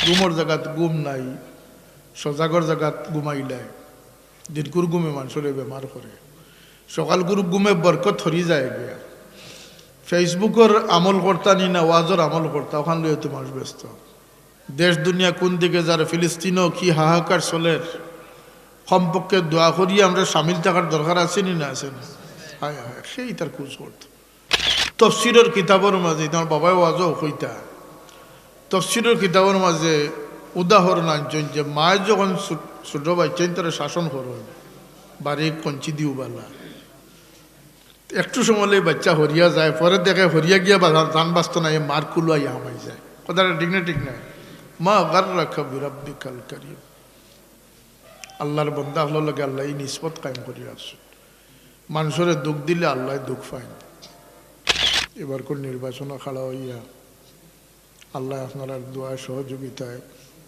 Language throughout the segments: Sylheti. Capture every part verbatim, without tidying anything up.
ঘুমর জাগাত ঘুম নাই, সজাগর জাগাত ঘুমাইলায়। দিনকুর ঘুমে মানষরে বেমার করে, সকালকুর ঘুমে বরকত হরি যায় গিয়া। Facebook-অর আমল করতা নি না, ওয়াজর আমল করতা, অখান লইয়া তো মানুষ ব্যস্ত। দেশ দুনিয়া কুন দিকে যার, ফিলিস্তিনও কি হাহাকার চলের। কমপক্ষে দোয়া করি আমরা সামিল থাকার দরকার আছে নি না, আছে না? হায় হায়, সেই তার কুছ করত। তফসিরর কিতাবর মাঝে, তার বাবায় ওয়াজও কইতা, তফসিরর কিতাবর মাঝে উদাহরণ আনছইন যে মায় যখন ছু-, ছোট বাচ্চাইন তারা শাসন করইন, বাড়ি কঞ্চি দিও বালা, একটু সময় লই বাচ্চা হরিয়া যায়, পরে দেখে হরিয়া গিয়া বা-, জান বাঁচত না, এ মার কুলো আইয়া হামাই যায়। কথাটা ঠিক না, ঠিক না? মা গাররাকা বিরাব্বিকাল কারীম। আল্লাহর বন্দা অকলর লগে আল্লায় ই নিসবত কায়েম করি রাখছইন। মানষরে দুখ দিলে আল্লায় দুখ পাইন। এবারকুর নির্বাচনো খাড়া অইয়া আল্লায় আপনারার দোয়া সহযোগিতায়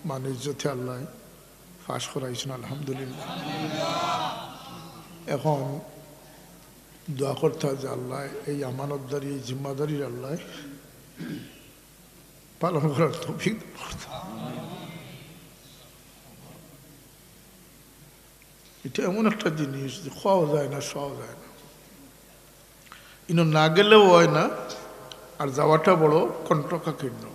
মান ইজ্জতে আল্লায় পাশ করাইছইন, আলহামদুলিল্লাহ। এখন দোয়া করতা যে আল্লায় এই আমানতদারি, এই জিম্মাদারির আল্লায় পালন করার তৌফিক দান করতা। ইটা এমন একটা জিনিস যে খাওয়াও যায় না, শোয়াও যায় না, ইনো না গেলেও অয় না, আর যাওয়াটা বড় কণ্টকাকীর্ণ।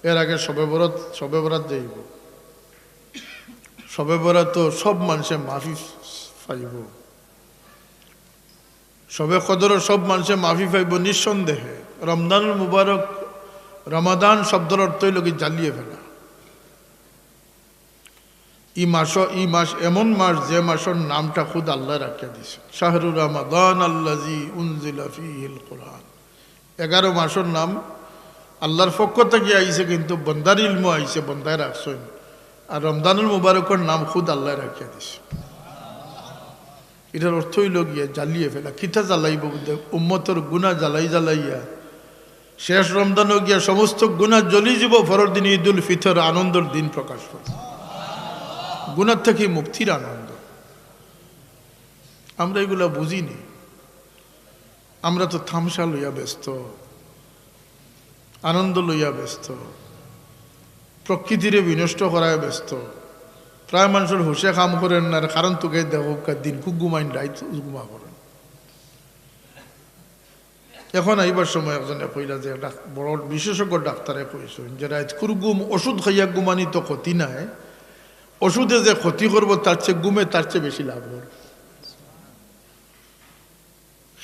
এর আগে শবে বরাত, শবে বরাত যাইব। শবে বরাতো সব মানষে মাফি পাইব। শবে কদরও সব মানষে মাফি পাইব নিঃসন্দেহে। রমজানুল মুবারক, রমাদান শব্দর অর্থ অইলো গি জ্বালিয়ে ফেলা। ই মাস, ই মাস এমন মাস যে মাসর নামটা খুদ আল্লায় রাখিয়া দিছইন, শাহরু রমাদান আল্লাযী উনজিলা ফীহিল কুরআন। এগারো মাসর নাম আল্লাহর পক্ষ থাকি আইছে, কিন্তু বন্দার ইলমো আইছে, বন্দায় রাখছইন। আর রমজানুল মুবারকর নাম খুদ আল্লায় রাখিয়া দিছইন। ইটার অর্থ অইলো গিয়া জ্বালিয়ে ফেলা। কিতা জ্বালাইব বুঝতে? উম্মতর গুনা জ্বালাই জ্বালাইয়া শেষ রমজানো গিয়া সমস্ত গুনা জ্বলি যাব, পরর দিন ঈদুল ফিতর আনন্দর দিন প্রকাশ পাইব। গুনার থাকি মুক্তির আনন্দ। আমরা ইগুলা বুঝি নি। আমরা তো তামশা লইয়া ব্যস্ত, আনন্দ লইয়া ব্যস্ত, প্রকৃতিরে বিনষ্ট করায় ব্যস্ত। প্রায় মানষর হুশে কাম করের না, কারণ তো গিয়া দেখউক্কা দিনকু ঘুমাইন, রাইত ঘুমা করেন। এখন আইবার সময় একজনে কইলা যে ডাক-, বড় বিশেষজ্ঞ ডাক্তারে কইছইন যে রাইতকুর ঘুম, ওষুধ খাইয়া ঘুমানি তো ক্ষতি নাই, ওষুধে যে ক্ষতি করব তার চেয়ে ঘুমে তার চেয়ে বেশি লাভ করব।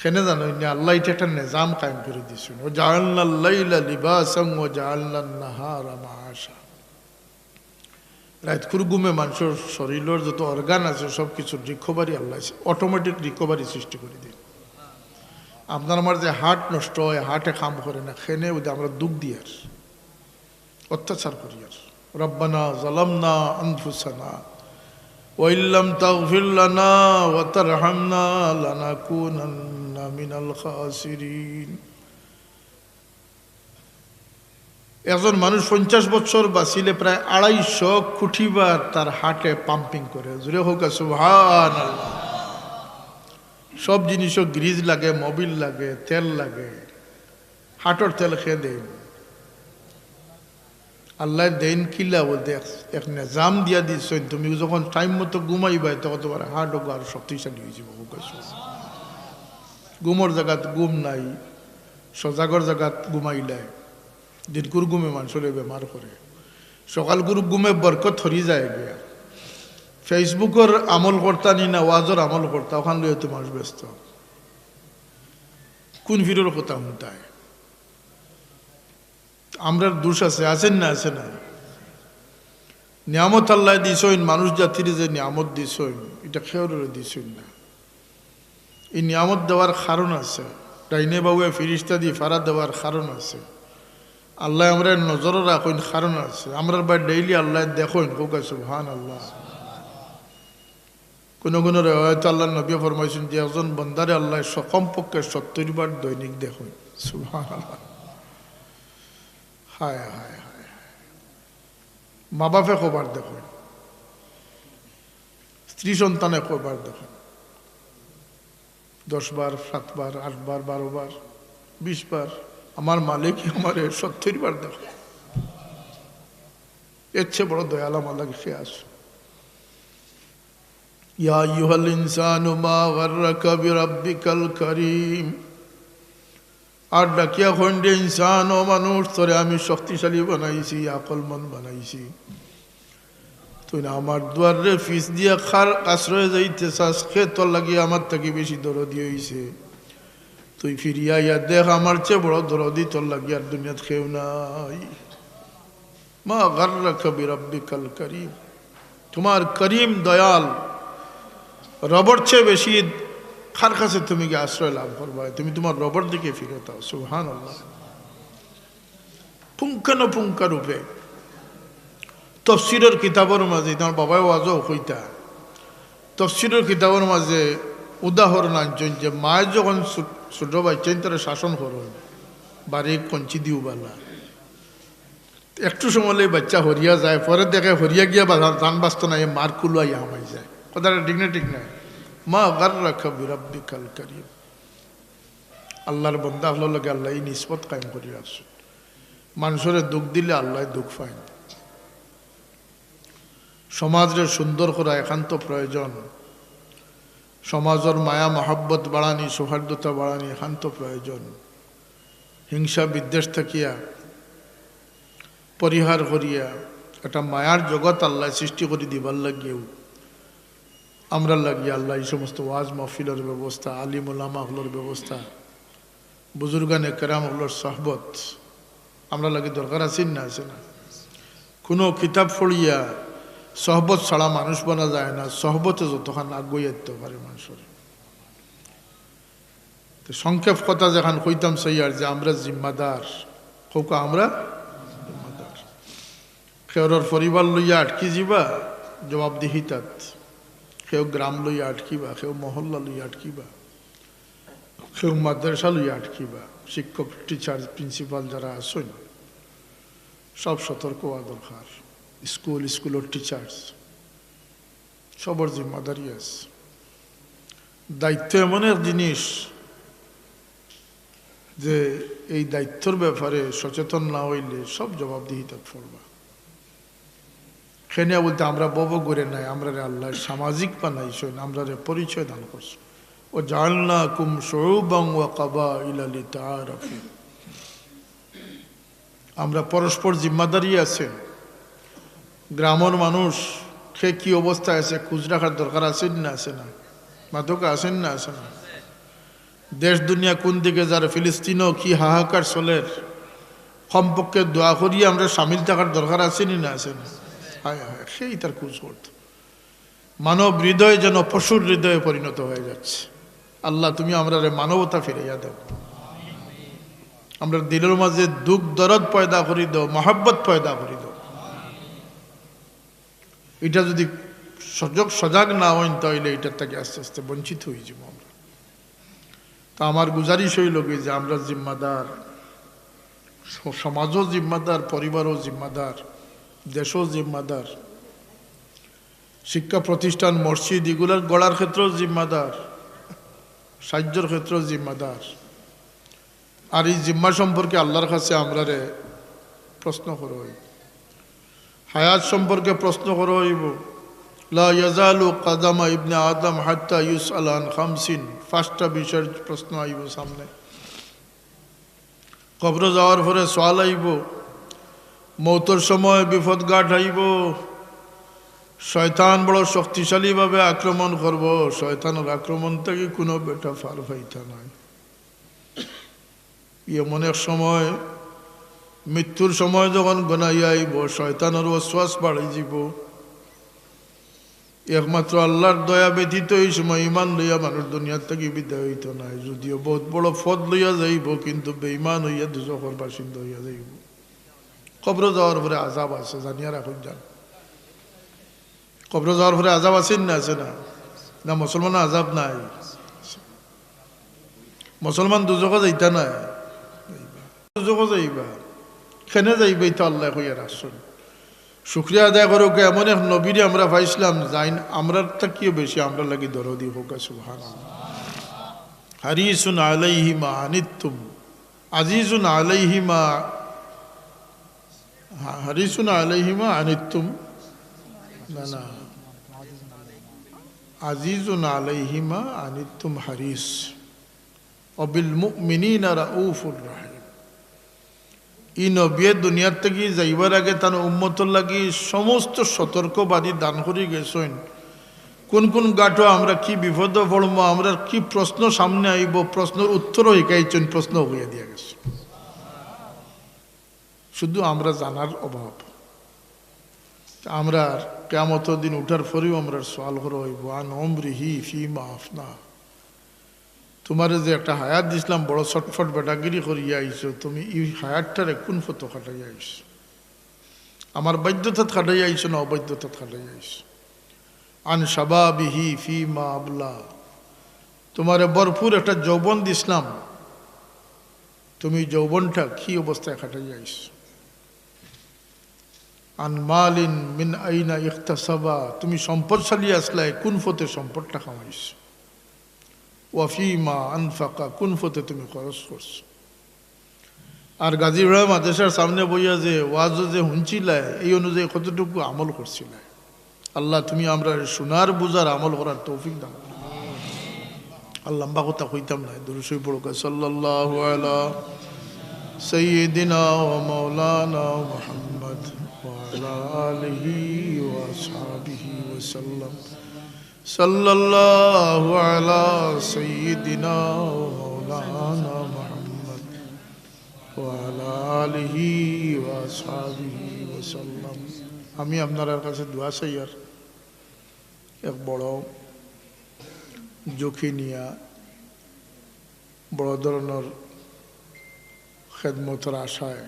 কেনে জানইন নি? আল্লায় ইটা একটা নিজাম কায়েম করি দিছইন। "ওয়া জাআলনাল লাইলা লিবাসান ওয়া জাআলনান নাহারা মাআশা।" রাইতকুর ঘুমে মানষর শরীলর যত organ আছে সব কিছুর recovery আল্লায় automatic recovery সৃষ্টি করি দেইন। আপনার আমার যে heart নষ্ট অয়, heart-এ কাম করে না, কেনে ওটা আমরা দুখ দিয়ার। অত্যাচার করিয়ার। রব্বানা যালামনা আনফুসানা ওয়া ইল্লাম তাগফির লানা ওয়া তারহামনা লানাকুনান্না মিনাল খাসিরিন। একজন মানুষ পঞ্চাশ বছর বাঁচিলে প্রায় আড়াইশো কোটি বার তার heart-এ pumping করে। জোরে কউক্কা সুবহানাল্লাহ। সব জিনিসও grease লাগে, mobil লাগে, তেল লাগে। Heart-অর তেল কে দেইন? আল্লায় দেইন কিলা বুলতে এক, এক নিজাম দিয়া দিছইন, তুমি যখন time মতো ঘুমাইবায় তখন তুমার heart অগু আরো শক্তিশালী অইযিবো। ঘুমর জাগাত ঘুম নাই, সজাগর জাগাত ঘুমাইলায়। দিনকুর ঘুমে মানষরে বেমার করে, সকালকুর ঘুমে বরকত হরি যায় গিয়া। Facebook-অর আমল করতা নি না, ওয়াজর আমল করতা, অখান লইয়া তো মানুষ ব্যস্ত। কুন ফিরর কথা হুনতায়? আমরার দোষ আছে, আছে না, আছে না? নিয়ামত আল্লায় দিছইন, মানুষ জাতিরে যে নিয়ামত দিছইন, ইটা কেউররে দিছইন না। ই নিয়ামত দেওয়ার কারণ আছে, ডাইনে বাউয়ে ফিরিস্তা দি ফারা দেওয়ার কারণ আছে। আল্লায় আমরারে নজরো রাখইন, কারণ আছে। আমরার বায় daily আল্লায় দেখইন, কউক্কা সুবহানাল্লাহ। কুনু কুনু রেওয়ায়েতো আল্লার নবীয়ে ফরমাইছইন যে একজন বন্দারে আল্লায় স-, কমপক্ষে সত্তইর বার দৈনিক দেখইন। সুবহানাল্লাহ। হায়, হায়, হায়, হায়। মা বাপে কয়বার দেখইন, স্ত্রী সন্তানে কয়বার দেখইন, দশ বার, সাত বার, আট বার, বারো বার। বিশ বার, আমার মালিক আমারে সত্তর বার দেখো। এর চেয়ে বড় দয়াল আমার লাগি কে আছে? ইয়া আইয়ুহাল ইনসানু মা গাররাকা বিরাব্বিকাল কারীম। আর ডাকিয়া কইন, রে ইনসান, ও মানুষ, তোরে আমি শক্তিশালী বানাইছি, আকলমন্দ বানাইছি। তুই না আমার দুয়াররে ফিছ দিয়া কার আশ্রয়ে যাইতে চাস, কে তোর লাগি আমার থাকি বেশি দরদি অইছে? তুই ফিরিয়া আইয়া দেখ, আমার চেয়ে বড় দরদি তোর লাগি আর দুনিয়াত কেউ নাই। মা গাররাকা বিরাব্বিকাল কারীম। তোমার করিম দয়াল রবর চেয়ে বেশি কার কাছে তুমি গিয়া আশ্রয় লাভ করবায়? তুমি তোমার রবর দিকে ফিরত আও। সুবহানাল্লাহ। পুঙ্খানুপুঙ্খ রূপে তফসিরর কিতাবর মাঝে, তোমার বাবায় ওয়াজও কইতা, তফসিরর কিতাবর মাঝে উদাহরণ আনছইন যে মায়ে যখন ছু-, ছোট বাচ্চাইন্তরে শাসন করইন, বাড়ি কঞ্চি দিও বালা, একটু সময় লই বাচ্চা হরিয়া যায়, পরে দেখে হরিয়া গিয়া বা-, জান বাঁচত না, এ মার কুলো আইয়া হামাই যায়। কথাটা ঠিক না, ঠিক না? মা গাররাকা বিরাব্বিকাল কারীম। আল্লাহর বন্দা অকলর লগে আল্লায় ই নিসবত কায়েম করি রাখছইন। মানষরে দুখ দিলে আল্লায় দুখ পাইন। সমাজরে সুন্দর করা একান্ত প্রয়োজন। সমাজর মায়া মহব্বত বাড়ানি, সৌহার্দ্যতা বাড়ানি একান্ত প্রয়োজন। হিংসা বিদ্বেষ থাকিয়া পরিহার করিয়া একটা মায়ার জগৎ আল্লায় সৃষ্টি করি দিবার লাগিয়াউ আমরার লাগি আল্লায় ই সমস্ত ওয়াজ মাহফিলর ব্যবস্থা, আলিম ওলামা অকলর ব্যবস্থা, বুজুর্গানে কেরাম অকলর সহবত আমরার লাগি দরকার আছে না, আছে না? কুনু কিতাব পড়িয়া সহবত ছাড়া মানুষ বনা যায় না। সহবতে যতখান আগুয়াই দিতো পারে মানষরে। তো সংক্ষেপ কথা যেখান কইতাম চাইয়ার যে আমরা জিম্মাদার, কউক্কা আমরা জিম্মাদার। কেউরর পরিবার লইয়া আটকি যিবা জবাবদিহিতাত, কেউ গ্রাম লইয়া আটকিবা, কেউ মহল্লা লইয়া আটকিবা, কেউ মাদ্রাসা লইয়া আটকিবা। শিক্ষক, টিচার, প্রিন্সিপাল যারা আছইন, সব সতর্ক অওয়া দরকার। স্কুল, স্কুলর টিচার্স, সবর জিম্মাদারি আছে। দায়িত্ব এমন এক জিনিস যে এই দায়িত্বর ব্যাপারে সচেতন না অইলে সব জবাবদিহিতাত পড়বা। কেনে বলতে আমরা বব ঘুরে নাই, আমরারে আল্লায় সামাজিক বানাইছইন, আমরারে পরিচয় দান করছইন। ওয়া জাআলনাকুম শুউবান ওয়া কাবাইলা লিতাআরাফু। আমরা পরস্পর জিম্মাদারি আছে। গ্রামর মানুষ কে কি অবস্থায় আছে খোঁজ রাখার দরকার আছে না, আছে না? মাতউক্কা আছে না, আছে না? দেশ দুনিয়া কোন দিকে যার, ফিলিস্তিনও কি হাহাকার চলের, কমপক্ষে দোয়া করিয়া আমরা সামিল থাকার দরকার আছে নি না, আছে না? হায় হায়, কে ইতার খোঁজ করতো। মানব হৃদয় যেন পশুর হৃদয়ে পরিণত হয়ে যাচ্ছে। আল্লাহ, তুমি আমরারে মানবতা ফিরাইয়া দাও, আমরার দিলর মাঝে দুঃখ দরদ পয়দা করি দাও, মহব্বত পয়দা করি দাও। ইটা যদি সজাগ, সজাগ না অইন, তাইলে ইটার থাকি আস্তে আস্তে বঞ্চিত অই যিমু আমরা। তা আমার গুজারিশ অইলো কি যে আমরা জিম্মাদার, স-, সমাজও জিম্মাদার, পরিবারও জিম্মাদার, দেশও জিম্মাদার, শিক্ষা প্রতিষ্ঠান, মসজিদ ইগুলার গড়ার ক্ষেত্রেও জিম্মাদার, সাহায্যর ক্ষেত্রেও জিম্মাদার। আর ই জিম্মা সম্পর্কে আল্লাহর কাছে আমরারে প্রশ্ন করা অইবো। হায়াত সম্পর্কে প্রশ্ন করা অইবো। লা ইয়াজালু কাদামা ইবনে আদম হাত্তা ইউসআল আন খামসিন। পাঁচটা বিষয়ের প্রশ্ন আইবো সামনে। কবরো যাওয়ার পরে সওয়াল আইবো, মৌতর সময় বিপদঘাট আইবো, শয়তান বড় শক্তিশালীভাবে আক্রমণ করবো, শয়তানর আক্রমণ থাকি কুনু বেটা ফার পাইতা নায়। এমন এক সময়, মৃত্যুর সময় যখন ঘনাইয়া আইবো, শয়তানর ওয়াসওয়াস বাড়ি যিবো। একমাত্র আল্লাহর দয়া ব্যতীত এই সময় ঈমান লইয়া মানুষ দুনিয়ার থাকি বিদায় অইতো নায়। যদিও বউত বড় পদ লইয়া যাইবো, কিন্তু বেঈমান অইয়া দুজখর বাসিন্দা অইয়া যাইবো। কবরো যাওয়ার পরে আযাব আছে, জানিয়া রাখইন যান। কবরো যাওয়ার পরে আযাব আছে না, আছে না? না, মুসলমানর আযাব নাই। মুসলমান দুজখো যাইতা নায়, দুজখো যাইবা। কেনে যাইবা, ইটা আল্লায় কইয়া রাখছইন। শুকরিয়া আদায় করউক্কা, এমন এক নবীরে আমরা পাইছলাম, যাইন আমরার থাকিও বেশি আমরার লাগি দরদি। কউক্কা সুবহানাল্লাহ। হারিসুন আলাইহি মা আনিতুম। আজিজুন আলাইহি মা, হা-, হারিসুন আলাইহি মা আনিতুম, না, না। আজিজুন আলাইহি মা আনিতুম হারিস। ওয়া বিল মুমিনিনা রাউফুর রাহিম। ই নবিয়ে দুনিয়ার থাকি যাইবার আগে তান উম্মতর লাগি সমস্ত সতর্কবাণী দান করি গেছইন। কোন কোন ঘাটো আমরা কি বিপদো পড়মু, আমরার কি প্রশ্ন সামনে আইবো, প্রশ্নর উত্তরও হিকাইছইন, প্রশ্ন কইয়া দিয়া গেছইন। শুধু আমরা জানার অভাব। তা আমরার কিয়ামতর দিন উঠার পরেও আমরার সওয়াল করা অইবো, আন উমরিহি ফিমা আফনা। তুমারে যে একটা হায়াত দিছলাম, বড় ছটফট বেটাগিরি করিয়া আইছো, তুমি ই হায়াতটারে কুন পথো খাটাইয়া আইছো? আমার বাধ্যতাত খাটাইয়া আইছো না অবাধ্যতাত খাটাইয়া আইছো? আন শাবাবিহি ফিমা আবলা। তুমারে ভরপুর একটা যৌবন দিছলাম, তুমি যৌবনটা কি অবস্থায় খাটাইয়া আইছো? আন মালিন মিন আইনা ইকতাসাবা, তুমি সম্পদশালী আছলায়, কুন পথে সম্পদটা কামাইছো? ওয়া ফিমা আনফাকা, কুন পথে তুমি খরচ করছো? আর গাজীপুরা মাদ্রাসার সামনে বইয়া যে ওয়াজও যে হুনছিলায়, এই অনুযায়ী কতটুকু আমল করছিলায়? আল্লাহ, তুমি আমরারে শুনার, বুঝার, আমল করার তৌফিক দান করো। আর লম্বা কথা কইতাম নায়, দুরূদ শরীফ পড়ুক্কা। সাল্লাল্লাহু আলা সাইয়্যিদিনা ওয়া মাওলানা মুহাম্মদ ওয়া আলা আলিহি ওয়া আসহাবিহি ওয়া সাল্লাম। সাল্লাল্লাহু আলা সাইয়্যিদিনা ওয়া মাওলানা মুহাম্মদ ওয়া আলা আলিহি ওয়া আসহাবিহি ওয়া সাল্লাম। আমি আপনারার কাছে দোয়া চাইয়ার, এক বড় ঝুঁকি নিয়া, বড় ধরনর খেদমতর আশায়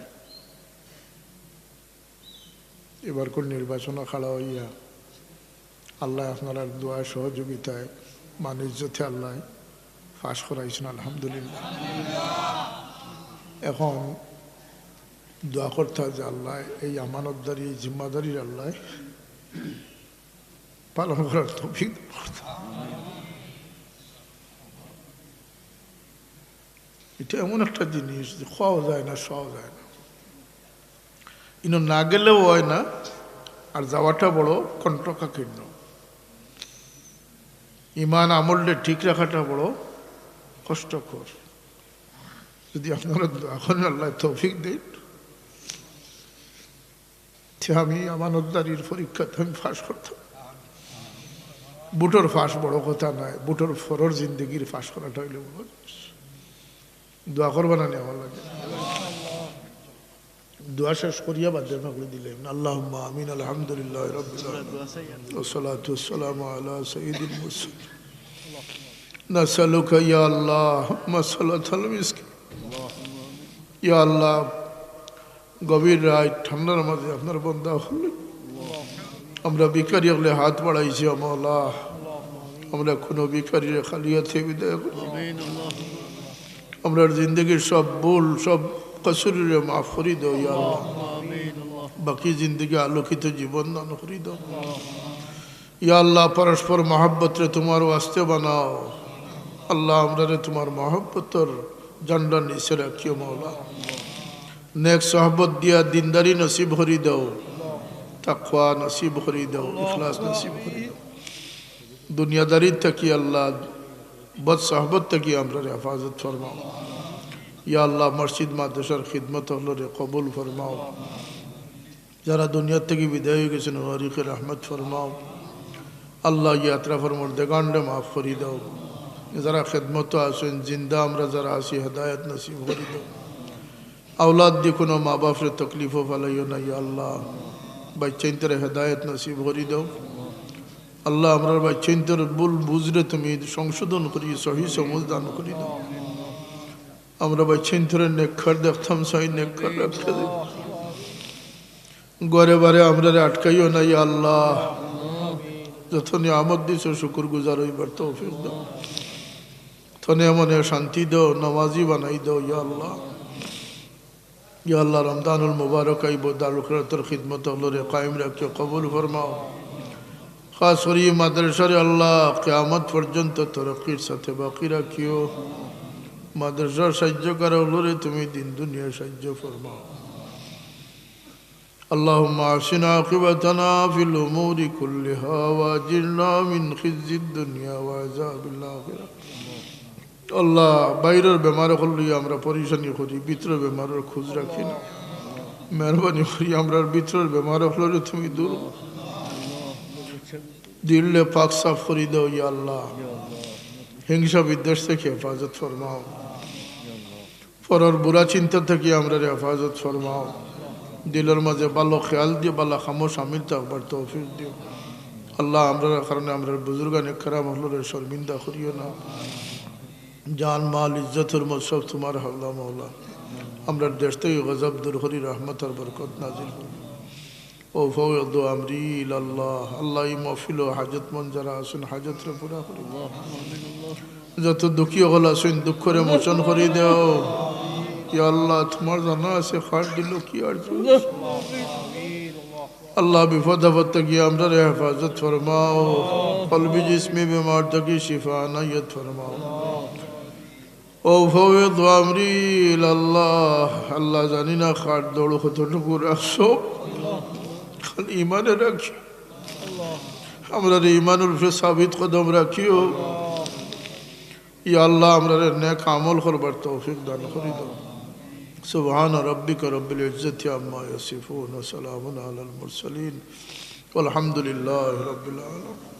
এবারকার নির্বাচনো খাড়া অইয়া আল্লায় আপনারার দোয়া সহযোগিতায় মান ইজ্জতে আল্লায় পাশ করাইছইন, আলহামদুলিল্লাহ। এখন দোয়া করতা যে আল্লায় এই আমানতদারি, এই জিম্মাদারির আল্লায় পালন করার তৌফিক দান করতা। ইটা এমন একটা জিনিস যে কওয়াও যায় না, সওয়াও যায় না। ইনো না গেলেও অয় না, আর যাওয়াটা বড় কণ্টকাকীর্ণ। ইমান আমলরে ঠিক রাখাটা বড় কষ্টকর। যদি আপনারা দোয়া করইন, আল্লায় তৌফিক দেইন, তে আমি আমানতদারির পরীক্ষাত আমি পাশ করতাম। ভোটর পাশ বড় কথা নায়, ভোটর পরর জিন্দেগির পাশ করাটা অইলে বড় জিনিস। দোয়া করবা না নি আমার লাগি? দোয়া শেষ করিয়া বাদ দিয়া পাগড়ি দিলাইমু। আল্লাহুম্মা আমিন। আলহামদুলিল্লাহি রাব্বিল আলামিন। ওয়াসসালাতু ওয়াসসালামু আলা সাইয়্যিদিল মুরসালিন। নাসআলুকা ইয়া আল্লাহ মাসালাতাল মিসকিন। ইয়া আল্লাহ, গভীর রাইত ঠান্ডার মাঝে আপনার বান্দা অকলে, আমরা ভিখারি অকলে হাত বাড়াইছি, ও মাওলা, আমরা কুনু ভিখারিরে খালি হাতে বিদায় করি। আমরার জিন্দেগির সব ভুল, সব কসুররে মাফ করি দেও, ইয়া আল্লাহ। বাকি জিন্দেগি আলোকিত জীবন দান করি দেও। ইয়া আল্লাহ, পরস্পর মহব্বতরে তুমার ওয়াস্তে বানাও। আল্লাহ, আমরারে তুমার মহব্বতর ঝান্ডার নিচে রাখিও মাওলা। নেক সোহবত দিয়া দিনদারি নসিব করি দেও, তাকওয়া নসিব করি দেও, ইখলাস নসিব করি দেও। দুনিয়াদারি থাকি আল্লাহ, বদ সোহবত থাকি আমরারে হেফাজত ফরমাও। ইয়া আল্লাহ, মসজিদ মাদ্রাসার খিদমত অকলরে কবুল ফরমাও। যারা দুনিয়া থাকি বিদায় অইগেছইন, অতারে রহমত ফরমাও। আল্লাহ, ই আতরাফর মুর্দেগানরে মাফ করি দেও। যারা খেদমতো আছইন, জিন্দা আমরা যারা আছি, হেদায়েত নসিব করি দেও। আওলাদ দি কুনু মা-বাফরে তকলিফো ফালাইও না, ইয়া আল্লাহ। বাইচ্চাইন্তরে হেদায়েত নসিব করি দেও। আল্লাহ, আমরার বাইচ্চাইন্তর ভুল বুঝরে তুমি সংশোধন করি, সহি সমঝ দান করি দেও। আমরার বাইচ্চাইন্তরে নেককার দেখতাম চাই, নেককার রাখিয়া দেও। ঘরে বারে আমরারে আটকাইও না, ইয়া আল্লাহ। যত নিয়ামত দিছো, শুকুর গুজার অইবার তৌফিক দেও। তনে মনে শান্তি দেও, নামাজি বানাই দেও, ইয়া আল্লাহ। ইয়া আল্লাহ, রমজানুল মুবারক আইবো, দারুল কিরাতর খিদমত অকলরে কায়েম রাখিও, কবুল ফরমাও। খাস করি মাদ্রাসারে আল্লাহ, কিয়ামত পর্যন্ত তরক্কির সাথে বাকি রাখিও। মাদ্রাসার সাহায্যকারী অকলরে তুমি দিন দুনিয়া সাহায্য ফরমাও। اللهم أحسن عاقبتنا في الأمور كلها وأجرنا من خزي الدنيا وعذاب الآخرة. আল্লাহ, বাইরের বেমার অকল লইয়া আমরা পরেশানি করি, ভিতরের বেমারর খোঁজ রাখি না। মেহেরবানি করি আমরার ভিতরের বেমার অকলরে তুমি দূর করো। দিলরে পাক সাফ করি দেও, ইয়া আল্লাহ। হিংসা বিদ্বেষ থাকি হেফাজত ফরমাও। পরর বুরা চিন্তা থাকি আমরারে হেফাজত ফরমাও। দিলর মাঝে ভালা খেয়াল দিও, ভালা কামো শামিল থাকবার তৌফিক দিও। আল্লাহ, আমরার কারণে আমরার বুজুর্গানে কেরাম অকলরে শর্মিন্দা করিও না। জান, মাল, ইজ্জত, হুরমত সব তুমার হাওলা মাওলা। আমরার দেশ থাকি গজব দূর করি রহমতর বরকত নাজিল করি। وأفوض أمري إلى الله. আল্লাহ, ই মহফিলো হাজতমন্দ যারা আছইন, হাজতরে পুরা করি দেও। যত দুঃখী অকল আছইন, দুঃখরে মোচন করি দেও। ইয়া আল্লাহ, তুমার জানা আছে কার দিলো কি আরজু। আল্লাহ, বিপদ আপদ থাকি আমরারে হেফাজত ফরমাও। কলবি জিসমি বেমার থাকি শিফা এনায়েত ফরমাও। وأفوض أمري إلى الله. আল্লাহ, জানি না কার দৌড় কতটুকু রাখছো, খালি ইমানে রাখি। আমরারে ইমানর উপরে সাবিত কদম রাখিও। ইয়া আল্লাহ, আমরারে নেক আমল করবার তৌফিক দান করি দেও। سبحان ربك رب العزة عما يصفون وسلام على المرسلين والحمد لله رب العالمين.